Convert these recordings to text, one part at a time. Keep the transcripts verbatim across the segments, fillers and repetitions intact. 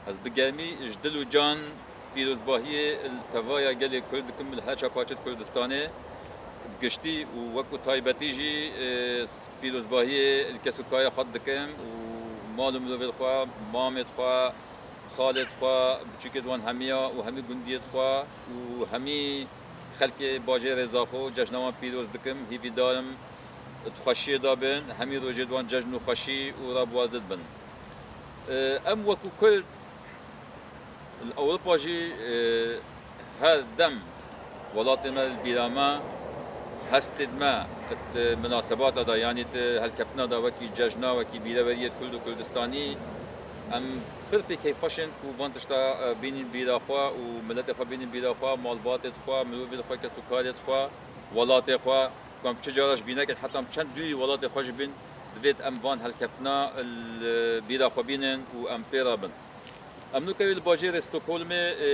Ez bi germî ji dil û can pîrozbahiyê li tevaya gelê Kurd dikim li her çar parçeyê Kurdistanê giştî û wekî taybetî jî, e, pîrozbahiyê li kes û kaya xwe dikim û mal û mirovê xwe, mamê xwe, xalê xwe, biçûkê wan hemiya û hemî gundiyê xwe û hemî xelkê bajêrê Zaxo cejna wan pîroz dikim. Hîvîdar im di xweşiyê de bin, hemî rojê di wan cejn û xweşî û rabwazit bin. Em wekî Kurd li Ewropa jî, e, her dem welatê me li bîra me, hestê me di minasebata de, yanî di helkeftina de wekî cejna, wekî bîreveriyê Kurd û Kurdistanî, em pir pê keyfxweş in ku van tişta, e, bînin bîra xwe û miletê xwe bînin bîra xwe, malbatê xwe, mirovê xwe, kes û karê xwe, welatê xwe, ku em çi cara ji bîr nekin, heta em çend dûrî welatê xwe jî bin, divêt em van helkeftina li bîra xwe bînin û em pê re bin. Em nûke wê li bajêrê Stockholmê, e,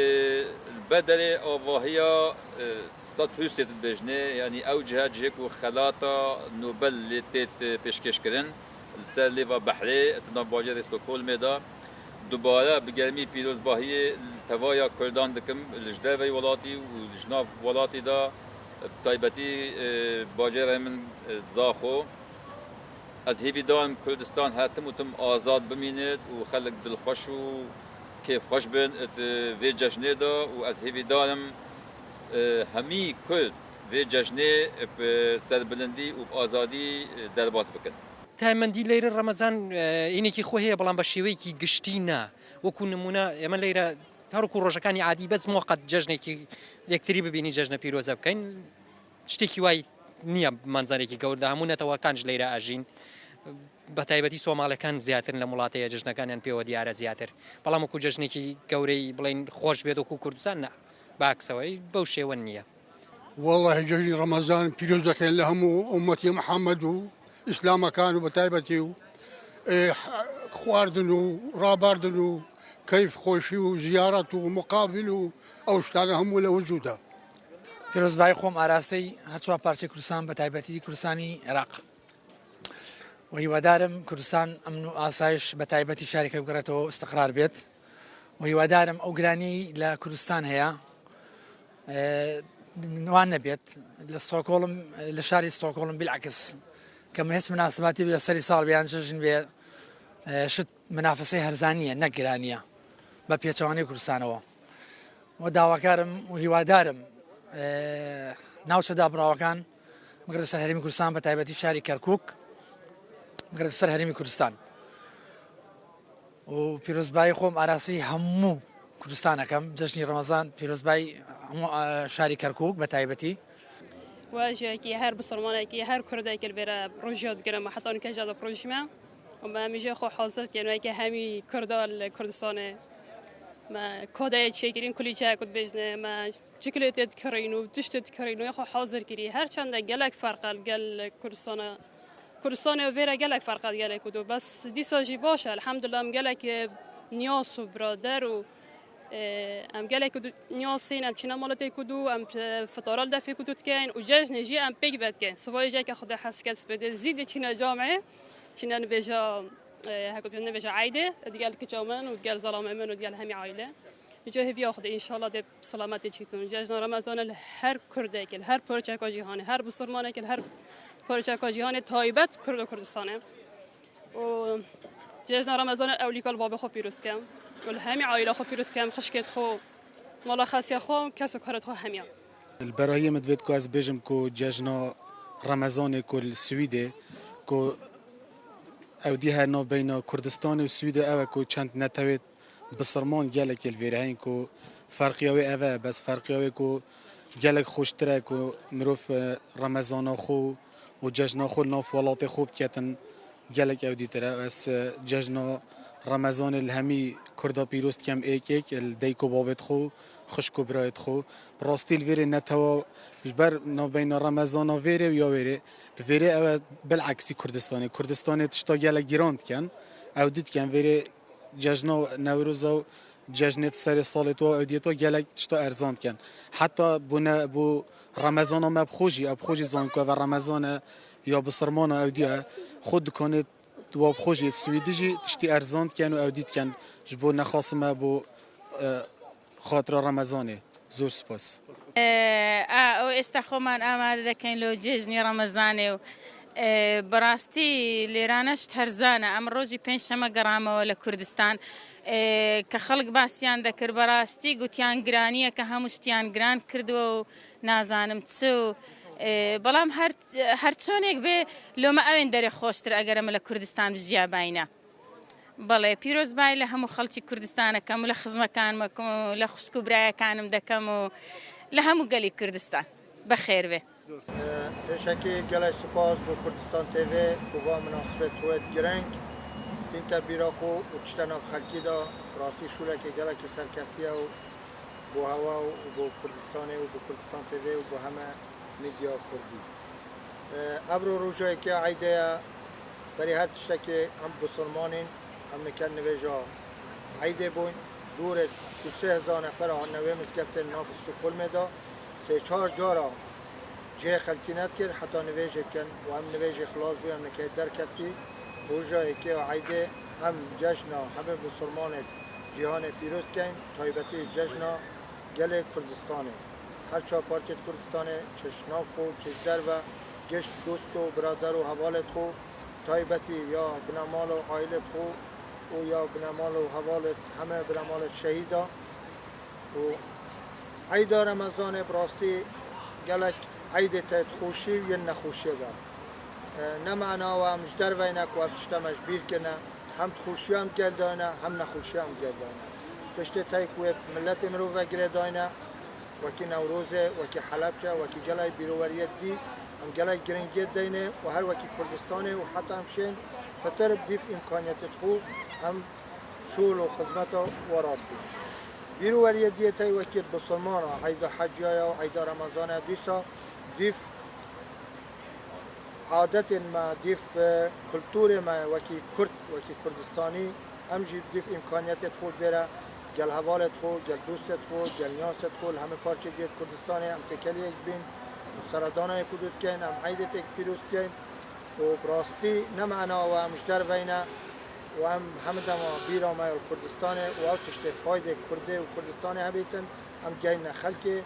li ber derê avahiya, e, Stadhuset dibêjinê, yanî ew cihe, cihê ku xelata Nobel lê têt, e, pêşkêş kirin, li ser lêva behrê, di nav bajêrê Stockholmê de. Dubare bi germî pîrozbahiyê li tevaya Kurdan dikim, li ji derveyî welatî û li ji nav welatî de, bi taybetî, e, bajêrê min, e, Zaxo. Ez hêvîdar im Kurdistan her tim û tim azad bimînit û xelk dilxweş û kêfxweş bin di vê cejnê de û ez hêvîdar im, e, hemî Kurd vê cejnê bi serbilindî û bi azadî, e, derbas bikin. تایمەندی لەیرە ڕەمەزان، ئینێکی خۆ هەیە، بەڵام بە شێوەیەکی گشتی نا. وەکو نمونە ئێمە لەیرە هەروکو ڕۆژەکانی عادی بەس موقت جەژنێکی یەکتری ببینی، جەژنە پیرۆزە بکەین. شتێکی وای نییە مانزارێکی گەوردا، هەموو نەتەوەکانش لەیرە ئاژین. بە تایبەتی سۆماڵەکان زیاترن لە وڵاتەیە، جەژنەکانیان پێوە دیارە زیاتر. بەڵام وەکو جەژنێکی گەورەی بڵین خۆش بێت وەکو کوردستان، نە، باکسەوەی بەو شێوە نییە. وەڵاهی جەژنی ڕەمەزان پیرۆز دەکەین لە هەموو ئومەتی محەممەد و ئیسلامەکان و بە تایبەتی و، ئێ، خواردن و ڕاباردن و کەیف خۆشی و زیارەت و مقابل و ئەو شتانە هەموو لە وجودا. پیرۆزبایی خۆم ئاراستەی هەرچوار پارچەی کوردستان، بە تایبەتی کوردستانی عێراق. و هیوادارم کوردستان ئەمن و ئاسایش، بە تایبەتی شاری کەرکووک بگەڕێتەوە، ئیستقرار بێت. و هیوادارم ئەو گرانی لە کوردستان هەیە، ئێ، وان نەبێت. لە ستۆکۆڵم، لە شاری ستۆکۆڵم بیلعکس، کە من هیچ مناسباتی بێ سەری ساڵ بێ یان جەژن بێ، ئێ، شت منافەسەی هەرزان نییە، نەک گرانیە بە پێچەوانەی کوردستانەوە. و داواکارم و هیوادارم، ئێ، ناوچە دابڕاوەکان بگرێت سەر هەرێمی کوردستان، بە تایبەتی شاری کەرکووک بگرێت سەر هەرێمی کوردستان. و پیرۆزبایی خۆم ئاراسی هەموو کوردستانەکەم، جەژنی ڕەمەزان پیرۆزبایی هەموو، ئا، شاری کەرکووک بە تایبەتی. و ژیاکی هەر بسڵمانێکی، هەر کوردێکی لە بێرە ڕۆژیات گرم و حتا نکەژە دە پرۆژمە. و مە میژە خۆ حاضر کێنوەیەکی هەمی کوردال کوردستانێ. مە کۆدایە چێگرین کولی جای کود بێژنێ، مە جکلێ تێت کڕین و تشتێت کڕین و خۆ حاضر کری. هەرچەندە گەلێک فەرقە گەل کوردستانە، کوردستانێ و وێرە گەلێک فەرقە گەلێک کود و بەس دیسا ژی باشە، الحمدلله، ئەم گەلێک نیاس و برادەر و، ئێ، ئەم گەلێک کود نیاسین، ئەم چینە ماڵەتێک کود و ئەم فتارال دەفێ کود و تکەین و جەژنێ ژی ئەم پێک بەتکەین. سبای ژێکە خودە حەسکەت سپێدێ زیدی چینە جامعێ، چینە نبێژە، ئێ، هەکو نبێژە عیدێ، دیگەل کچا من و دیگەل زەڵامێ من و دیگەل هەمی عایلێ. جا هێڤیا خودێ ئینشاءالله دێ سەلامەتێ چیتون. جەژنە ڕەمەزانە لە هەر کوردێکێ، لە هەر پارچەکا جیهانێ، هەر بسڵمانێکێ، لە هەر پارچەکا جیهانێ، تایبەت کورد و کوردستانێ. و جەژنە ڕەمەزانە ئەولیکا لە بابێ خۆ پیرۆز کەم. و لە هەمی عایلە خۆ پیرۆز کەم، خشکێت خۆ، ماڵە خاسیە خۆ، کەس و کارەت خۆ هەمیان. Li berahiyê min divêt ku ez bêjim ku cejna Remezanê ku li Swîdê ku ew dî her navbeyna Kurdistanê û Swîdê ew e ku çend netewê Bisirman gelekê li vêrê heyn ku ferqiya wê ev e, bes ferqiya wê ku gelek xweştir e ku mirov, e, Remezana xwe û cejna xwe li nav welatê xwe biketin, gelek ew dîtir e. Ez, e, cejna Remezanê li hemî Kurda pîroz dikem êk êk, li dayik û bavêt xwe, xwişk û birayêt xwe. Bi rastî li vêrê netewa ji ber navbeyna Remezana vêrê û ya wêrê, li vêrê ew e bileksî Kurdistanê. Kurdistanê tişta gelek giran dikin, ew dî dikin vêrê cejna Newroza û cejnê di serê salê to ew diyê to gelek tişta erzan dikin. Heta bûne bû Remezana me bi xwe jî, ew bi xwe jî zan ku ev Remezan e ya bisirmana ew diye. Xwe dikanê wa bi xwe jî Swîdî jî tiştî erzan dikin û ew dî dikin. Ji bo nexasim me bo, e, xatira Remezanê. Zor spas. ئێستا خۆمان ئامادە دەکەین لۆ جێژنی ڕەمەزانێ و بەڕاستی لێرانەشت هەرزانە. ئەم ڕۆژی پێنج شەمە گەڕامەوە لە کوردستان کە خەڵک باسییان دەکرد، بەڕاستی گوتیان گرانییە کە هەموو شتیان گران کردووە و نازانم چ و بەڵام هەرچۆنێک بێ لۆمە ئەوێن دەرێ خۆشتر ئەگەر ئەمە لە کوردستان بژیا باینە. بەڵێ، پیرۆز بای لە هەموو خەڵکی کوردستانەکەم و لە خزمەکانمەکم و لە خوشک و برایەکانم دەکەم و لە هەموو گەلی کوردستان. بەخێر بێ. Pêşekî gelek spas bo Kurdistan T V ku va minasibet wet gireng tînte bîra xwe û çite nav xelkî de. Rastî şûlekê gelekî serkeftiye û bo hewa û bo Kurdistanê û bo Kurdistan T V û bo heme medya kurdî. Evro roja yekê eydê ye. Berî her tiştekê em bisilman in, em nike nivêja eydê bûn. Dûrê du sê hezar nefer hatine wê mizgeftê li nav Stockholmê de. Sê çar cara cihê xelkî nedikir heta nivêjê dikin û em nivêjê xilas bû, em nike derkeftî. Roja yekê ya eydê em cejna hemê bisilmanê cîhanê pîroz dikeyn, taybetî cejna gelê Kurdistanê. Her çar parçeyê Kurdistanê, çi ji nav xwe, çi ji derve, gişt dost û birader û hevalêt xwe, taybetî ya binemal û aîlêt xwe û ya binemal û hevalêt heme binemalêt şehîda û eyda Remezanê bi rastî gelek eydê te di xweşî û yên nexweşiyê de. Ne mana we em ji derve ne ku ev tişta me ji bîr kirine. Hem xweşiya em gel dayne, hem nexweşiya em gel dayne. Tiştê tey ku yê miletê mirov ve girê dayne, wekî Newrozê, wekî Helebçe, wekî gelek bîroweriyê dî, em gelek giringiyê deyne û her wekî Kurdistanê û heta em şên pitir bi dîf îmkaniyetê xwe em şol û xizmeta we radibin. Bîroweriyê diyê tey wekî bisilmana, eyda heciya ya û eyda Remezan e dîsa dîf adetên me, dîf kulturê me wekî Kurd, wekî Kurdistanî, em jî dîf îmkaniyetê xwe vêre gel hevalê xwe, gel dostê xwe, gel niyasê xwe li hemî parçê diyê Kurdistanê em têkeliyek bîn û seredana yek û du dikeyn, em eydê têk pîroz dikeyn û bi rastî ne mana we em ji derveyne û em hemidema bîra me ya li Kurdistanê û ew tiştê faydê Kurdê û Kurdistanê hebîtin, em geyne xelkê.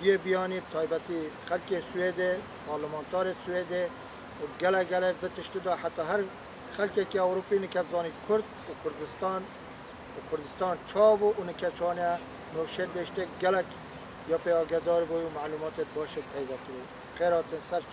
Diyê biyanî, bi taybetî xelkê Swêdê, parlamentarê Swêdê û gelek gelek vê tiştî de heta her xelkekî Ewropî nike dizanî Kurd û Kurdistan û Kurdistan çav û nike çane newşet bêştek gelek ya pê agedar bû û melûmatê baş ê peyda kirî. Xêr hatin ser çav.